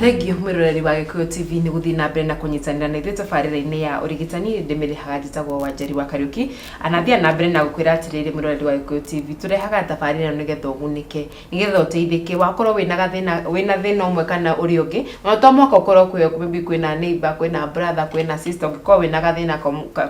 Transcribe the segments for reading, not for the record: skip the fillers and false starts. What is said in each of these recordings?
Thengiũ mwĩroreri wa Gĩkũyũ TV nĩ gũthiĩ na mbere na kũnyitanĩra na ithuĩ tabarĩra-inĩ ya ũrigitani. Ndĩmĩrĩhaga, njĩtagwo Wanjeri wa Kariũki. Anathiĩ na mbere na gũkwĩra atĩrĩrĩ, mwĩroreri wa Gĩkũyũ TV, tũrehaga tabarĩra ĩno nĩgetha ũgunĩke, nĩgetha ũteithĩke wakorwo wĩna gathĩna, wĩna thĩna ũmwe kana ũrĩa ũngĩ. Ona to mũhaka ũkorwo kwĩ maybe kwĩna neighbor, kwĩna brother, kwĩna sister, ũngĩkorwo wĩna gathĩna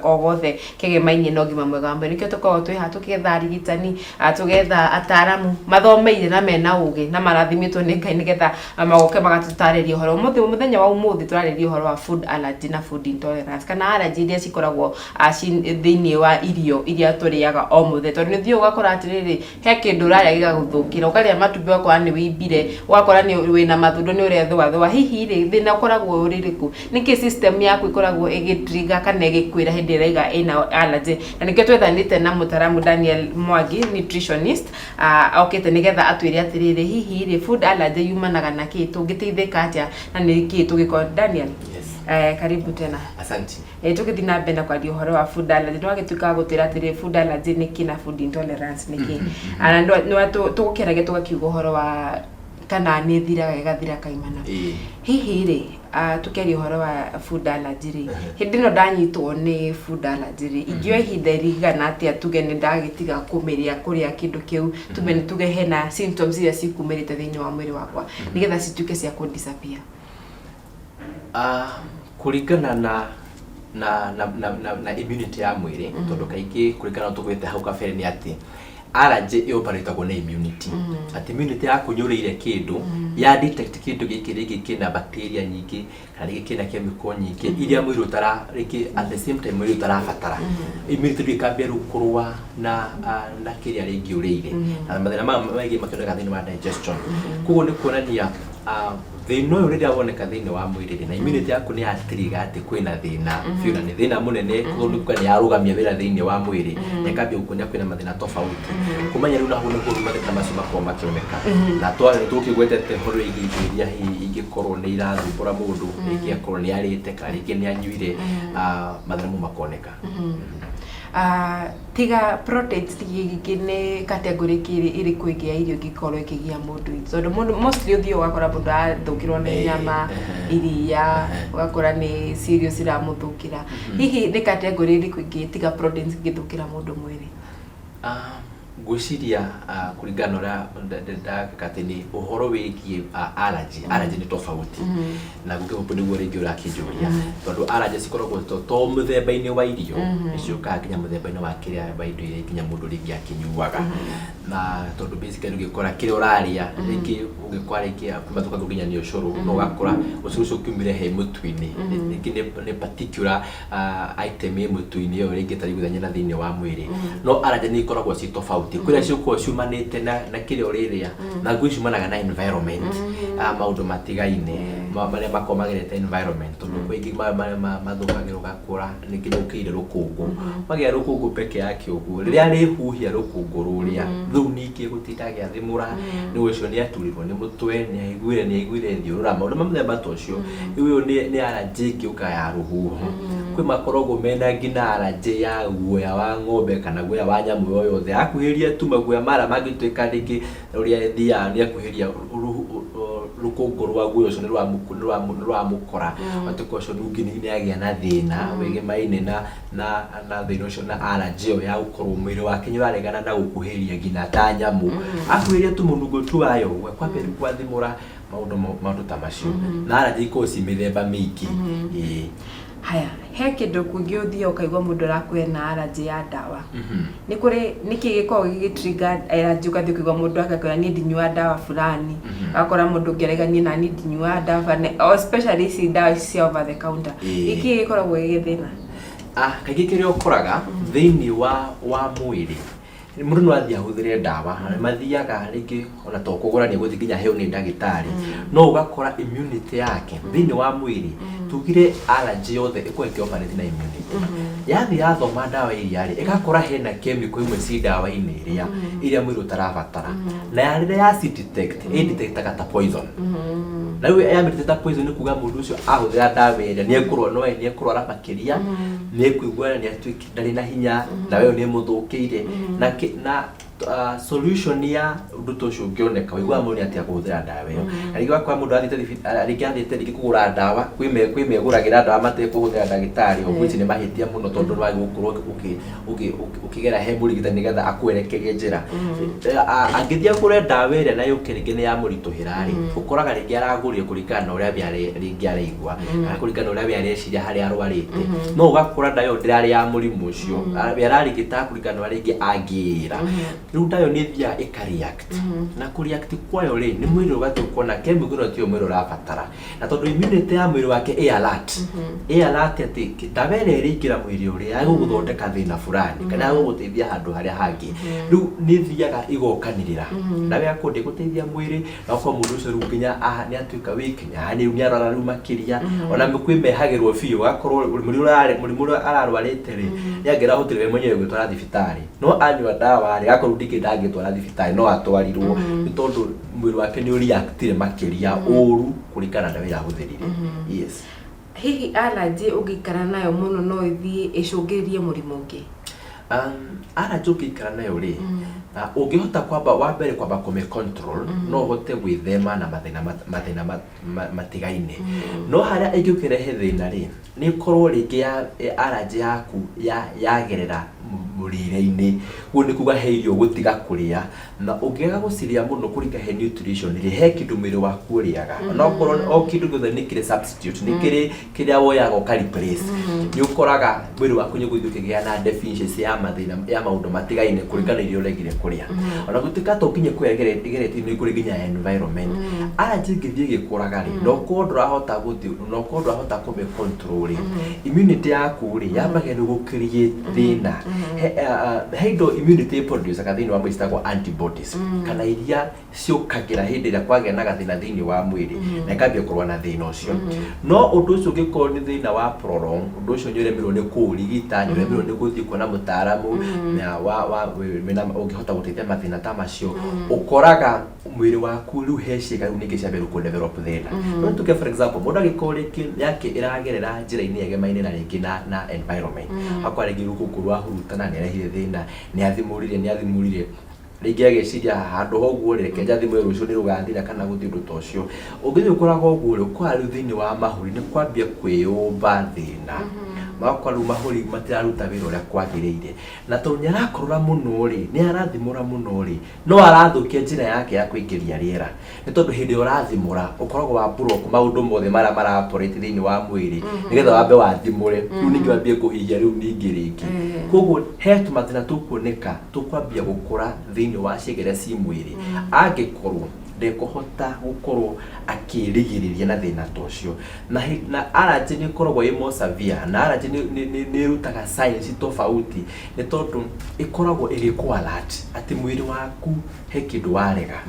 o gothe kegemainie na ũgima mwega wa mwĩrĩ. Nĩkĩo tũkoragwo twĩ haha tũkĩetha arigitani, tũgetha ataramu mathomeire na mena ũgĩ na marathimĩtwo nĩ Ngai, nĩgetha magoke magatũtarĩria ũhoro. Ũmũthĩ, mũthenya wa ũmũthĩ, tũrarĩrĩria ũhoro wa food allergy na food intolerance, kana allergy iria cikoragwo thĩinĩ wa irio iria tũrĩaga o mũthenya, tondũ nĩ ũthiaga ũgakora atĩrĩrĩ, he kĩndũ ũrarĩa gĩgagũthũkĩra. Ũkarĩa matumbĩ, ũgakora nĩ wĩimbire, ũgakora nĩ wĩna mathundo, nĩ ũrethũathũa. Hihi rĩ, thĩna ũkoragwo ũrĩ rĩkũ? Nĩkĩ system yaku ĩkoragwo ĩgĩ-trigger kana ĩgĩkwĩra hĩndĩ ĩrĩa ĩraiga ĩna allergy? Na nĩkĩo twethanĩte na mũtaramu Daniel Mwangi, nutritionist, okĩte nĩgetha atwĩre atĩrĩrĩ, hihi rĩ, food allergy yumanaga na kĩ, tũngĩteithĩka atĩa, na nĩ kĩ tũgĩkorwo. Daniel, Yes. Karibu tena. Asante. Tũgĩthiĩ na mbere na kwaria ũhoro wa food allergy, nĩwagĩtuĩka wa gũtwĩra atĩrĩ, food allergy nĩ kĩ na food intolerance nĩ kĩ. Na tũgũkĩaragia tũgakiuga ũhoro wa kana nĩ ĩthiraga, ĩgathira kaimana. Hihi rĩ, tũkĩaria ũhoro wa food allergy rĩ, hĩndĩ ĩno ndanyitwo nĩ food allergy rĩ, ingĩoya ihinda rĩigana atĩa, tuge nĩ ndagĩtiga kũmĩrĩa, kũrĩa kĩndũ kĩu, tuge nĩ tuge hena symptoms iria cikumĩrĩte thĩinĩ wa mwĩrĩ wakwa, nĩgetha cituĩke cia kũ disappear? Kũringana na immunity ya mwĩrĩ, tondũ kaingĩ kũringana na tũgwĩte hau kabere nĩ atĩ allergy ĩoperatagwo nĩ immunity, atĩ immunity yaku nĩ ũrĩire kĩndũ, ya detect kĩndũ gĩkĩ rĩngĩ kĩna bacteria nyingĩ kana rĩngĩ kĩna chemical nyingĩ iria mwĩrĩ ũtara, rĩngĩ at the same time mwĩrĩ ũtarabatara. Immunity rĩu ĩkambia rĩu kũrũa na kĩrĩa rĩngĩ ũrĩire, na mathĩna maya maingĩ makĩoneka thĩinĩ wa digestion. Koguo nĩ kuonania thĩna ũyũ rĩrĩa woneka thĩinĩ wa mwĩrĩ rĩ, na immunity yaku nĩ ya trigger atĩ kwĩna thĩna biũ, na nĩ thĩna mũnene. Koguo nĩ kuga nĩ yarũgamia wĩra thĩinĩ wa mwĩrĩ na ĩkambia gũkuonia kwĩna mathĩna tofauti. Kũmenya rĩu na hau nĩguo rĩu mathĩna macio makoragwo makĩoneka, na tũkĩgwetete ũhoro wĩgiĩ indo iria hihi ingĩkorwo nĩ irathumbũra mũndũ, rĩngĩ akorwo nĩ arĩte kana rĩngĩ nĩ anyuire, mathĩna mau makoneka. Tiga proteins, gĩkĩ nĩ category ĩrĩkũ ĩngĩ ya irio ĩngĩkorwo ĩkĩgia mũndũ? Tondũ mũndũ mostly ũthiaga ũgakora mũndũ arathũkĩrwo nĩ nyama, iria, ũgakora nĩ cereals iramũthũkĩra. Hihi nĩ category ĩrĩkũ ĩngĩ tiga proteins ĩngĩthũkĩra mũndũ mwĩrĩ? Ngwĩciria kũringana na ũrĩa ndeka atĩ nĩ ũhoro wĩgiĩ allergy. Allergy nĩ tofauti na gũkĩhũpũ nĩguo rĩngĩ ũrakĩnjũria, tondũ allergy cikoragwo to mũthemba-inĩ wa irio, nĩ ciũkaga nginya mũthemba-inĩ wa kĩrĩa, wa indo iria nginya mũndũ rĩngĩ akĩnyuaga. Na tondũ basically ũngĩkora kĩrĩa ũrarĩa, rĩngĩ ũngĩkora rĩngĩ mathũkagio nginya nĩ ũcũrũ, no ũgakora ũcũrũ ũcio ũkiumire he mũtu-inĩ, rĩngĩ nĩ particular item ĩ mũtu-inĩ ĩyo rĩngĩ ĩtaraiguithania na thĩinĩ wa mwĩrĩ. No allergy nĩ ikoragwo ci tofauti, kũrĩa ciũkorwo ciumanĩte na kĩrĩa ũrĩrĩa, na gwĩ ciumanaga na environment, maũndũ matigaine marĩa makoragwo magerete environment, tondũ kwĩ ingĩ mathũkagĩra. Ũgakora rĩngĩ nĩ ũkĩire rũkũngũ, wagĩa rũkũngũ peke yake ũguo, rĩrĩa arĩhuhia rũkũngũ rũrĩa rĩu ningĩ gũtinda agĩathimũra, nĩ ũcio nĩ aturirwo nĩ mũtwe, nĩ aiguire thiũrũra, maũndũ ma mũthemba ta ũcio. Rĩu ĩyo nĩ allergy ĩngĩ yũkaga ya rũhuho. Kwĩ makoragwo mena nginya allergy ya guoya wa ng'ombe kana guoya wa nyamũ o yothe. Akuhĩrĩria tu maguoya marĩa mangĩtuĩka rĩngĩ ũrĩa ĩthiaga nĩ akuhĩrĩria rũkũngũ rwa guoya ũcio nĩ rũramũkora, ũgatuĩka ũcio ningĩ nĩ agĩa na thĩna wĩgemaine na thĩna ũcio na allergy ĩyo ya gũkorwo mwĩrĩ wake nĩ ũraregana na gũkuhĩrĩria nginya ta nyamũ. Akuhĩrĩria tu mũnungo tu wayo ũguo kwambia rĩu gwathimũra, maũndũ ta macio. Na allergy ikoragwo ci mĩthemba mĩingĩ, ĩĩ. Haya, he kĩndũ kũngĩ ũthiaga ũkaigua mũndũ arakwĩra na allergy ya ndawa. Nĩ kũrĩ nĩkĩ gĩkoragwo gĩgĩ trigger allergy, ũgathiĩ ũkaigua mũndũ agakwĩra, "Niĩ ndinyuaga ndawa fulani"? Ũgakora mũndũ ũngĩ arauga, "Niĩ nani ndinyuaga ndawa fulani," oh, especially ici ndawa ici cia over the counter. Nĩkĩ gĩkoragwo gĩgĩthĩna? Kaingĩ kĩrĩa ũkoraga thĩinĩ wa mwĩrĩ, mũndũ no athiĩ ahũthĩre ndawa, mathiaga rĩngĩ ona to kũgũra, nĩ gũthiĩ nginya aheo nĩ ndagĩtarĩ, no ũgakora immunity yake thĩinĩ wa mwĩrĩ, tugire allergy yothe ĩkoragwo ĩkĩ operate na immunity, yathiĩ yathoma ndawa iria rĩ, ĩgakora hena chemical imwe ci ndawa-inĩ iria mwĩrĩ ũtarabatara, na ya rĩrĩa yaci detect, ĩ detectaga ta poison. Na rĩu yamĩ ta poison, nĩ kuga mũndũ ũcio ahũthĩra ndawa ĩrĩa nĩ ekũrwara, no nĩ ekũrwara makĩria, nĩ ekũigua nĩ atuĩkire ndarĩ na hinya, ndawa ĩyo nĩ ĩmũthũkĩire na Solution ya ũndũ ta ũcio ũngĩoneka ũiguaga mũndũ nĩ atĩa kũhũthĩra ndawa ĩyo. Na rĩngĩ ũgakora mũndũ athiĩte rĩngĩ athiĩte rĩngĩ kũgũra ndawa, kwĩ megũragĩra ndawa matekũhũthĩra ndagĩtarĩ, of which nĩ mahĩtia mũno, tondũ nĩ wagĩrĩirwo gũkorwo ũkĩgera he mũrigitani nĩgetha akwerekerie njĩra. Angĩthiĩ agũre ndawa ĩrĩa na yũke rĩngĩ nĩ yamũritũhĩra rĩ, ũkoraga rĩngĩ aragũrire kũringana na ũrĩa we rĩngĩ araigua, kana kũringana na ũrĩa we areciria harĩa arwarĩte, no ũgakora ndawa ĩyo ndĩrarĩ ya mũrimũ ũcio. We ararigita kũringana na ũrĩa rĩngĩ angĩĩra. Rĩu ndawa ĩyo nĩ ĩthiaga ĩka react, na kũ react kwayo rĩ, nĩ mwĩrĩ ũgathiĩ ũkona chemical ĩno tiyo mwĩrĩ ũrabatara, na tondũ immunity ya mwĩrĩ wake ĩ alert, ĩ alert atĩ ndawa ĩrĩa ĩrĩingĩra mwĩrĩ ũrĩa ya gũgũthondeka thĩna fulani kana ya gũgũteithia handũ harĩa hangĩ. Rĩu nĩ ĩthiaga ĩgokanĩrĩra, ndawa yaku ndĩgũteithia mwĩrĩ, na ũkorwo mũndũ ũcio rĩu nginya nĩ atuĩka weak, rĩu nĩ arwara rĩu makĩria. Ona kwĩ mehagĩrwo biũ, ũgakorwo mũrimũ ũrĩa ararwarĩte rĩ, nĩ angĩrahotire we mwenyewe gwĩtwara thibitarĩ, no anyua ndawa rĩ, agakorwo ndingĩ ndangĩtwara thibitarĩ, no atwarirwo, nĩ tondũ mwĩrĩ wake nĩ ũreactire makĩria ũru kũringana na ndawa ĩrĩa ahũthĩrire. Yes. Hihi allergy ũngĩikara nayo mũno no ĩthiĩ ĩcũngĩrĩrie mũrimũ ũngĩ? Allergy ũngĩikara nayo rĩ, ũngĩhota kwamba wa mbere kwamba kũmĩ control, no ũhote gwĩthema na mathĩna matigaine. No harĩa ĩngĩũkĩrehe thĩna rĩ, nĩ ĩkorwo rĩngĩ ya allergy yaku yagerera mũrĩre-inĩ. Ũguo nĩ kuga he irio ũgũtiga kũrĩa, na ũngĩaga gũcirĩa mũno kũringa he nutrition rĩ, he kĩndũ mwĩrĩ waku ũrĩaga. Onokorwo o kĩndũ gĩothe nĩ kĩrĩ substitute, nĩ kĩrĩ kĩrĩa woyaga ũka replace. Nĩ ũkoraga mwĩrĩ waku nĩ ũgũthiĩ ũkĩgĩa na deficiency ya mathĩna ya maũndũ matigaine kũringana na irio ũregire kũrĩa. Ona gũtuĩka to nginya ĩkorwo ĩgeretie nĩ kũrĩ nginya environment. Allergy ĩngĩthiĩ ĩgĩkũraga rĩ, na ũkorwo ndũrahota gũthiĩ, na ũkorwo ndũrahota kũmĩ control rĩ, immunity yaku rĩ, yambagia rĩu gũ create thĩna. He indo immunity ĩproducaga thĩinĩ wa mwĩrĩ citagwo antibodies, kana iria ciũkagĩra hĩndĩ ĩrĩa kwagĩa na gathĩna thĩinĩ wa mwĩrĩ na ĩkambia kũrũa na thĩna ũcio. No ũndũ ũcio ũngĩkorwo nĩ thĩna wa prolong, ũndũ ũcio nĩ ũremirwo nĩ kũũrigita, nĩ ũremirwo nĩ gũthiĩ kuona mũtaaramu na wa wĩna ũngĩhota gũteithia mathĩna ta macio, ũkoraga mwĩrĩ waku rĩu he ciĩga rĩu ningĩ ciambia kũ develop thĩna. No tuge, for example, mũndũ angĩkorwo rĩngĩ yake ĩragerera njĩra-inĩ yegemaine na rĩngĩ na environment, akora rĩngĩ rũkũngũ rwahurutana nĩ arehire thĩna, nĩ athimũrire rĩngĩ, ageciria handũ ha ũguo rĩ, reke njathimũre, rũciũ nĩ rũgathira kana gũthiĩ ũndũ ta ũcio. Ũngĩthiĩ ũkoraga ũguo rĩ, ũkoraga rĩu thĩinĩ wa mahũri nĩ kwambia kwĩyũmba thĩna, magakora rĩu mahũri matiraruta wĩra ũrĩa kwagĩrĩire, na tondũ nĩ arakorora mũno rĩ, nĩ arathimũra mũno rĩ, no arathũkia njĩra yake ya kũingĩria rĩera, nĩ tondũ hĩndĩ ĩrĩa ũrathimũra ũkoragwo wa block maũndũ mothe marĩa mara operate thĩinĩ wa mwĩrĩ, nĩgetha wambe wathimũre, rĩu ningĩ wambie kũhihia rĩu ningĩ rĩngĩ. Koguo he tũmathĩna tũkuoneka tũkwambia gũkũra thĩinĩ wa ciĩga iria ci mwĩrĩ angĩkorwo ndekũhota gũkorwo akĩrigĩrĩria na thĩna ta ũcio. Na allergy nĩ ĩkoragwo ĩ more severe, na allergy nĩ ĩrutaga signs tofauti, nĩ tondũ ĩkoragwo ĩgĩkũ alert atĩ mwĩrĩ waku he kĩndũ warega,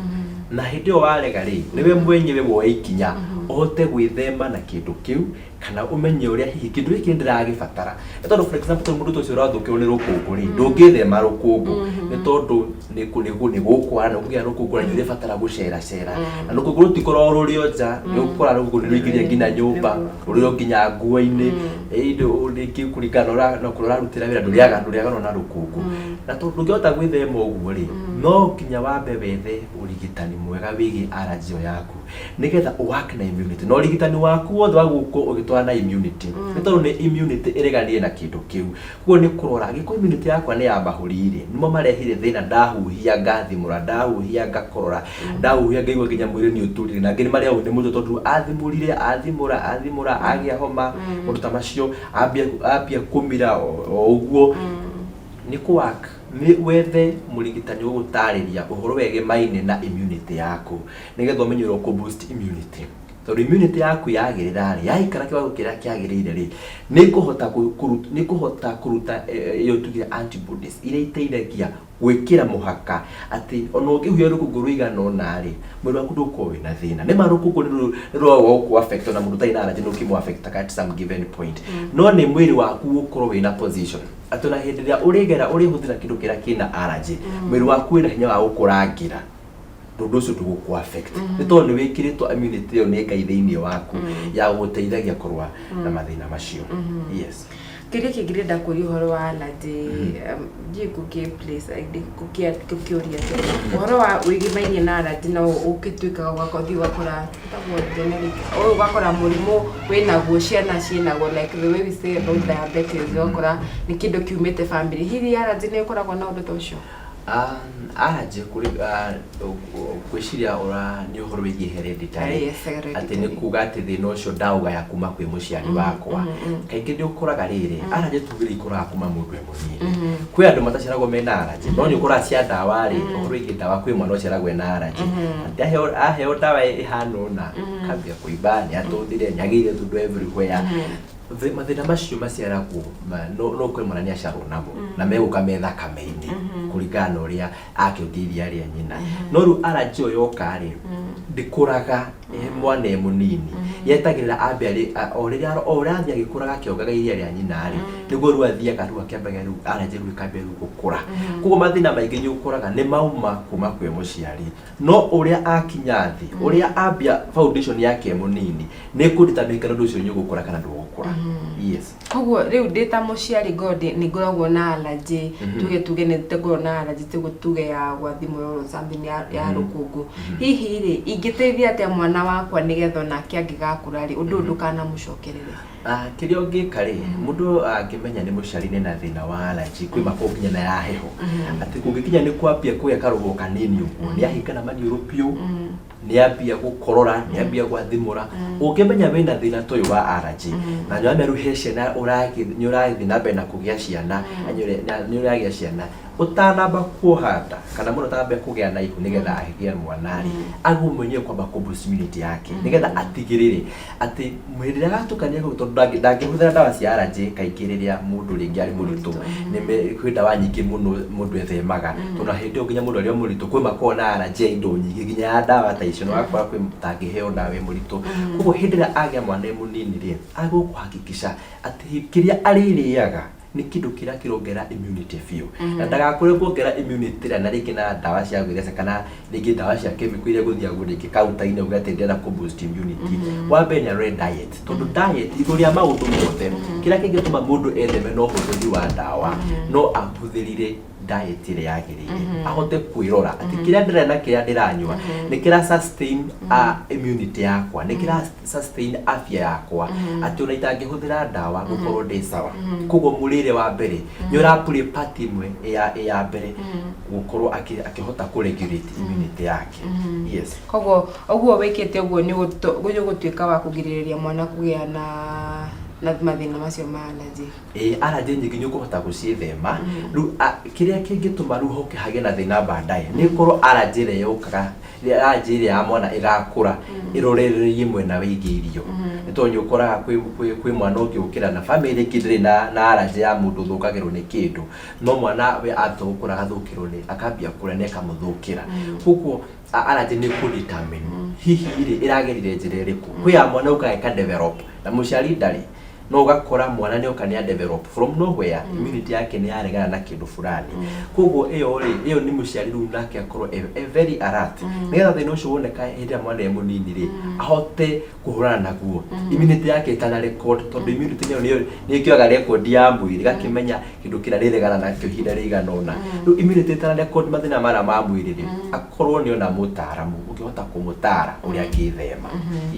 na hĩndĩ ĩyo warega rĩ, nĩwe mwenyewe woe ikinya ũhote gwĩthema na kĩndũ kĩu, kana ũmenye ũrĩa hihi kĩndũ gĩkĩ ndĩragĩbatara. Nĩ tondũ, for example, tondũ mũndũ ta ũcio ũrathũkĩrwo nĩ rũkũngũ rĩ, ndũngĩthema rũkũngũ, nĩ tondũ nĩ gũkwara na ũkũgĩa rũkũngũ na nĩ ũrĩbatara gũceracera, na rũkũngũ rũtikoragwo rũrĩ o nja. Nĩ ũgũkora rũkũngũ nĩ rũingĩrire nginya nyũmba, rũrĩ o nginya nguo-inĩ. Rĩngĩ kũringana na kũrĩa ũrarutĩra wĩra, ndũrĩaganwo na rũkũngũ. Na tondũ ndũngĩhota gwĩthema ũguo rĩ, no nginya wambe wethe ũrigitani mwega wĩgiĩ allergy ĩyo yaku, nĩgetha work na immunity, na ũrigitani waku wothe wa gũkorwo ũgĩtwara na immunity, nĩ tondũ nĩ immunity ĩreganire na kĩndũ kĩu. Koguo nĩ kũrora angĩkorwo immunity yakwa nĩ ya mahũri rĩ, nĩmo marehire thĩna, ndahuhia ngathimũra, ndahuhia ngakorora, ndahuhia ngaigua nginya mwĩrĩ nĩ ũturire. Na angĩ nĩ marĩagwo nĩ mũtwe, tondũ athimũrire, athimũra, athimũra, agĩa homa, maũndũ ta macio, ambia kũmira o ũguo. Nĩ kũ work nĩ wethe mũrigitani ũgũtarĩria ũhoro wegemaine na immunity yaku, nĩgetha ũmenye ũrĩa ũkũ boost immunity, tondũ immunity yaku yagĩrĩra rĩ, yaikara kĩwango kĩrĩa kĩagĩrĩire rĩ, nĩ ĩkũhota kũruta ĩyo tugire antibodies iria iteithagia gwĩkĩra mũhaka atĩ ona ũngĩhuhia rũkũngũ rũigana ũna rĩ, mwĩrĩ waku ndũgũkorwo wĩna thĩna. Nĩ ma rũkũngũ nĩ rũragwo gũkũ affect, ona mũndũ ũtarĩ na allergy nĩ ũkĩmũ affect at some given point, no nĩ mwĩrĩ waku gũkorwo wĩna position atĩ ona hĩndĩ ĩrĩa ũrĩgera ũrĩhũthĩra kĩndũ kĩrĩa kĩna allergy, mwĩrĩ waku wĩna hinya wa gũkũrangĩra, ũndũ ũcio ndũgũkũ affect, nĩ tondũ nĩ wĩkĩrĩtwo immunity ĩyo nĩ Ngai thĩinĩ waku ya gũgũteithagia kũrũa na mathĩna macio. Yes. Kĩrĩa kĩngĩ ndĩrenda kũria ũhoro wa allergy, ndiũĩ ngũkĩ place ngũkĩũria atĩa. Ũhoro wa wĩgĩmainie na allergy no ũgĩtuĩkaga ũgathiĩ ũgakora ĩtagwo generic, ũyũ ũgakora mũrimũ wĩnaguo, ciana ciĩnaguo, like the way we say about diabetes, ũgakora nĩ kĩndũ kiumĩte family. Hihi allergy nĩ ĩkoragwo na ũndũ ta ũcio? Allergy kũrĩ ngwĩciria ũra nĩ ũhoro wĩgiĩ hereditary. Yes, hereditary. Atĩ nĩ kuga atĩ thĩna ũcio ndaũgaya kuma kwĩ mũciari wakwa. Kaingĩ nĩ ũkoraga rĩrĩ, allergy tugire ikũraga kuma mũndũ e mũnini. Kwĩ andũ mataciaragwo mena allergy, no nĩ ũkoraga cia ndawa rĩ, ũhoro wĩgiĩ ndawa kwĩ mwana ũciaragwo ena allergy. Atĩ aheo ndawa ĩhana ũna, akambia kũimba, nĩ atũthire, nĩ agĩire thundo everywhere. Mathĩna macio maciaragwo no ũkore mwana nĩ aciarwo namo na megũka me thakame-inĩ kũringana na ũrĩa akĩongia iria rĩa nyina. No rĩu allergy ĩyo yoka rĩ, ndĩkũraga mwana e mũnini, yetagĩrĩra ambe arĩ o rĩrĩa o ũrĩa athiĩ agĩkũraga akĩongaga iria rĩa nyina rĩ, nĩguo rĩu athiaga rĩu akĩambagia rĩu allergy rĩu ĩkambia rĩu gũkũra. Koguo mathĩna maingĩ nĩ ũkoraga nĩ mauma kuma kwĩ mũciari, no ũrĩa akinya thĩ, ũrĩa ambia foundation yake e mũnini, nĩ kũ-determine kana ũndũ ũcio nĩ ũgũkũra kana ndũgũkũra. Yes. Koguo rĩu ndĩ ta mũciari ngorwo nĩ ngoragwo na allergy, tuge nĩ ngoragwo na allergy tuge ya gwathimũra or something ya rũkũngũ, hihi rĩ, ingĩteithia atĩa mwana wakwa nĩgetha onake angĩgakũra rĩ, ũndũ ũyũ ndũkanamũcokerere? Kĩrĩa ũngĩka rĩ, mũndũ angĩmenya nĩ mũciari nĩ na thĩna wa allergy, kwĩ makoragwo nginya na ya heho, atĩ kũngĩkinya nĩ kwambia kũgĩa karũhuho kanini ũguo, nĩ ahingana maniũrũ biũ, nĩ ambia gũkorora, nĩ ambia gwathimũra. Ũngĩmenya wĩna thĩna ta ũyũ wa allergy, na nĩ ũramenya rĩu he ciana nĩ ũrathiĩ na mbere na kũgĩa ciana, nĩ ũragĩa ciana, ũtanamba kuoha nda kana mũndũ atanambia kũgĩa na ihu nĩgetha agĩe mwana rĩ, agwo mwenyewe kwamba kũ boost immunity yake nĩgetha atigĩrĩre atĩ hĩndĩ ĩrĩa agatukania kũu, tondũ ndangĩhũthĩra ndawa cia allergy kaingĩ rĩrĩa mũndũ rĩngĩ arĩ mũritũ. Kwĩ ndawa nyingĩ mũno mũndũ ethemaga, tondũ na hĩndĩ ĩyo nginya mũndũ arĩ o mũritũ kwĩ makoragwo na allergy ya indo nyingĩ nginya ya ndawa ta icio, na ũgakora kwĩ ũtangĩheo ndawa ĩ mũritũ. Koguo hĩndĩ ĩrĩa agĩa mwana e mũnini rĩ, agĩrĩirwo kũ-hakikisha atĩ kĩrĩa arĩrĩaga nĩ kĩndũ kĩrĩa kĩrongerera immunity biũ, na ndagakũre kuongerera immunity ĩrĩa na rĩngĩ na ndawa cia gwĩtheca kana rĩngĩ ndawa cia chemical iria gũthiagwo rĩngĩ counter-inĩ uge atĩ ndĩrenda kũ boost immunity. Wa mbere nĩ arore diet, tondũ diet igũrũ rĩa maũndũ mothe kĩrĩa kĩngĩtũma mũndũ etheme na ũhũthĩri wa ndawa, no ahũthĩrire diet ĩrĩa yagĩrĩire, ahote kwĩrora atĩ kĩrĩa ndĩrarĩa na kĩrĩa ndĩranyua nĩ kĩra sustain immunity yakwa, nĩ kĩra sustain afya yakwa, atĩ ona itangĩhũthĩra ndawa gũkorwo ndĩ sawa. Koguo mũrĩre wa mbere nĩ ũra play part ĩmwe ya mbere gũkorwo akĩhota kũ regulate immunity yake. Yes. Koguo ũguo wĩkĩte ũguo nĩ ũgũtuĩka wa kũgirĩrĩria mwana kũgĩa na mathĩna macio ma allergy. Ĩĩ, allergy nyingĩ nĩ ũkũhota gũciĩthema. Rĩu kĩrĩa kĩngĩtũma rĩu hoke hagĩe na thĩna baadaye nĩ ĩkorwo allergy ĩrĩa yũkaga, allergy ĩrĩa ya mwana ĩgakũra ĩrorereirie mwena wĩgiĩ irio, nĩ tondũ nĩ ũkoraga kwĩ mwana ũngĩ ũkĩra na family ĩngĩ ndĩrĩ na allergy ya mũndũ ũthũkagĩrwo nĩ kĩndũ, no mwana we atua gũkũra agathũkĩrwo nĩ akambia kũrĩa na ĩkamũthũkĩra. Koguo allergy nĩ kũ determine hihi rĩ ĩragerire njĩra ĩrĩkũ. Kwĩ ya mwana ũkaga ĩka develop na mũciari ndarĩ, no ũgakora mwana nĩ oka nĩ a develop from nowhere, immunity yake nĩ yaregana na kĩndũ fulani. Koguo ĩyo rĩ, ĩyo nĩ mũciari rĩu nake akorwo e very alert nĩgetha thĩna ũcio woneka hĩndĩ ĩrĩa mwana e mũnini rĩ, ahote kũhũrana naguo immunity yake ĩtana record, tondũ immunity nĩyo nĩ ĩkĩoyaga record ya mwĩrĩ, ĩgakĩmenya kĩndũ kĩrĩa rĩregana nakĩo ihinda rĩigana ũna. Rĩu immunity ĩtana record mathĩna marĩa ma mwĩrĩ rĩ, akorwo nĩ ona mũtaaramu ũngĩhota kũmũtara ũrĩa angĩthema.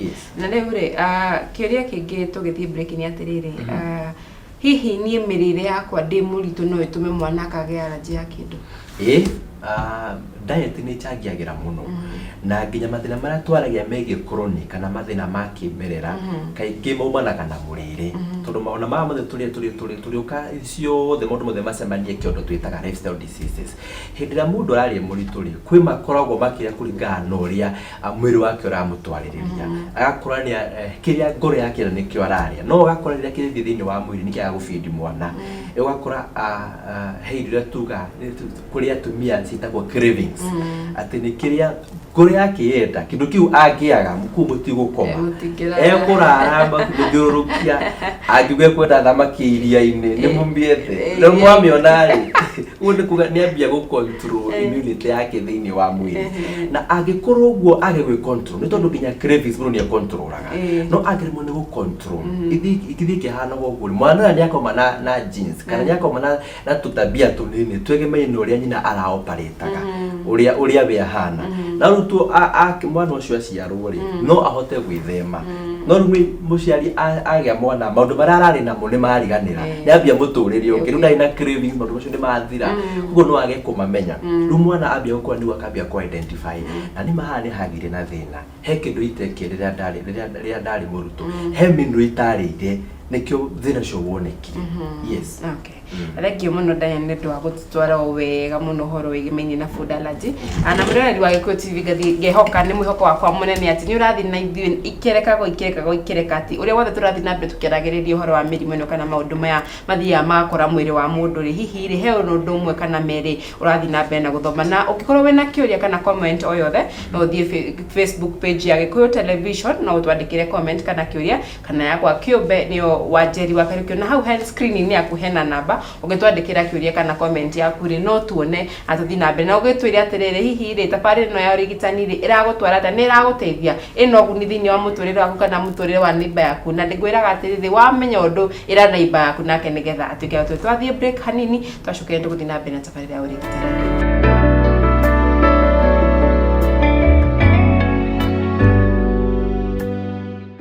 Yes. Na rĩu rĩ, kĩũria kĩngĩ tũgĩthiĩ break nĩ atĩrĩrĩ, hihi niĩ mĩrĩre yakwa ndĩ mũritũ no ĩtũme mwana akagĩa allergy ya kĩndũ? Ĩĩ, diet nĩ ĩchangiagĩra mũno, na nginya mathĩna marĩa twaragia megiĩ chronic kana mathĩna ma kĩmerera kaingĩ maumanaga na mũrĩre, tondũ ona maya mothe tũrĩ tũrĩũka ciothe, maũndũ mothe macemanie kĩondo twĩtaga lifestyle diseases. Hĩndĩ ĩrĩa mũndũ ararĩa mũritũ rĩ, kwĩ makoragwo makĩrĩa kũringana na ũrĩa mwĩrĩ wake ũramũtwarĩrĩria, agakora nĩ kĩrĩa ngoro yake ĩna nĩkĩo ararĩa, no ũgakora rĩrĩa kĩrĩthiĩ thĩinĩ wa mwĩrĩ nĩ kĩaga gũbindi mwana. Ũgakora he irio iria tuga kũrĩ atumia ciĩtagwo cravings, atĩ nĩ kĩrĩa Kũrĩa akĩenda kĩndũ kĩu angĩaga kũu mũtigũkoma. Eh, mũtingĩrara. Ekũrara mũthiũrũrũkia angiuga ekwenda thamaki iria-inĩ nĩ mũmĩethe. Eh, Rĩu mwamĩona rĩ, ũguo nĩ kuga nĩ ambia gũ control immunity yake thĩinĩ wa mwĩrĩ. Na angĩkorwo ũguo age gwĩ control nĩ tondũ nginya cravings mũndũ nĩ ekontrolaga. No angĩremwo nĩ gũ control ithiĩ ikĩhanaga ũguo rĩ, mwana ũyũ nĩakoma na jeans kana nĩakoma na tũtabia tũnini twegemeire na ũrĩa nyina araoparĩtaga ũrĩa we ahana. Na rĩu tu mwana ũcio aciarwo rĩ, no ahote gwĩthema. No rĩu mũciari agĩa mwana maũndũ marĩa ararĩ namo nĩ mariganĩra, nĩ ambia mũtũrĩre ũngĩ, rĩu ndarĩ na cravings, maũndũ macio nĩ mathira, koguo no age kũmamenya. Rĩu mwana ambia gũkũra nĩguo akambia kũ identify na nĩ ma haha nĩ hagĩire na thĩna, he kĩndũ itekire rĩrĩa ndarĩ mũrutwo, he mĩnũ itarĩire, nĩkĩo thĩna ũcio wonekire. Yes. Okay. Thank you mũno Diane nĩ ũndũ wa gũtũtwara o wega mũno ũhoro wĩgĩmainie na food allergy. Ah, na mũroreri wa Gĩkũyũ TV ngathiĩ ngehoka nĩ mwĩhoko wakwa mũnene atĩ nĩ ũrathiĩ na ithuĩ ikereka gwa ikereka gwa ikereka atĩ ũrĩa wothe tũrathiĩ na mbere tũkĩaragĩrĩria ũhoro wa mĩrimũ ĩno kana maũndũ maya mathiaga magakora mwĩrĩ wa mũndũ rĩ, hihi rĩ, he ũndũ ũmwe kana merĩ ũrathiĩ na mbere na gũthoma. Na ũngĩkorwo wĩna kĩũria kana comment o yothe, no ũthiĩ Facebook page ya Gĩkũyũ Television, no ũtwandĩkĩre comment kana kĩũria kana yakwa kĩũmbe nĩyo Wanjeri wa Kariũki. Na hau he screen-inĩ yaku hena namba, ũngĩtwandĩkĩra kĩũria kana comment yaku rĩ, no tuone na tũthiĩ na mbere. Na ũgĩtwĩre atĩrĩrĩ, hihi rĩ, tabarĩra ĩno ya ũrigitani rĩ, ĩragũtwara atĩa, nĩ ĩragũteithia, ĩna ũguni thĩinĩ wa mũtũrĩre waku kana mũtũrĩre wa neighbor yaku? Na ndĩkwĩraga atĩrĩrĩ, wamenya ũndũ ĩra neighbor yaku nake nĩgetha atuĩke wa. Twathiĩ break hanini, twacokera tũgũthiĩ na mbere na tabarĩra ya ũrigitani.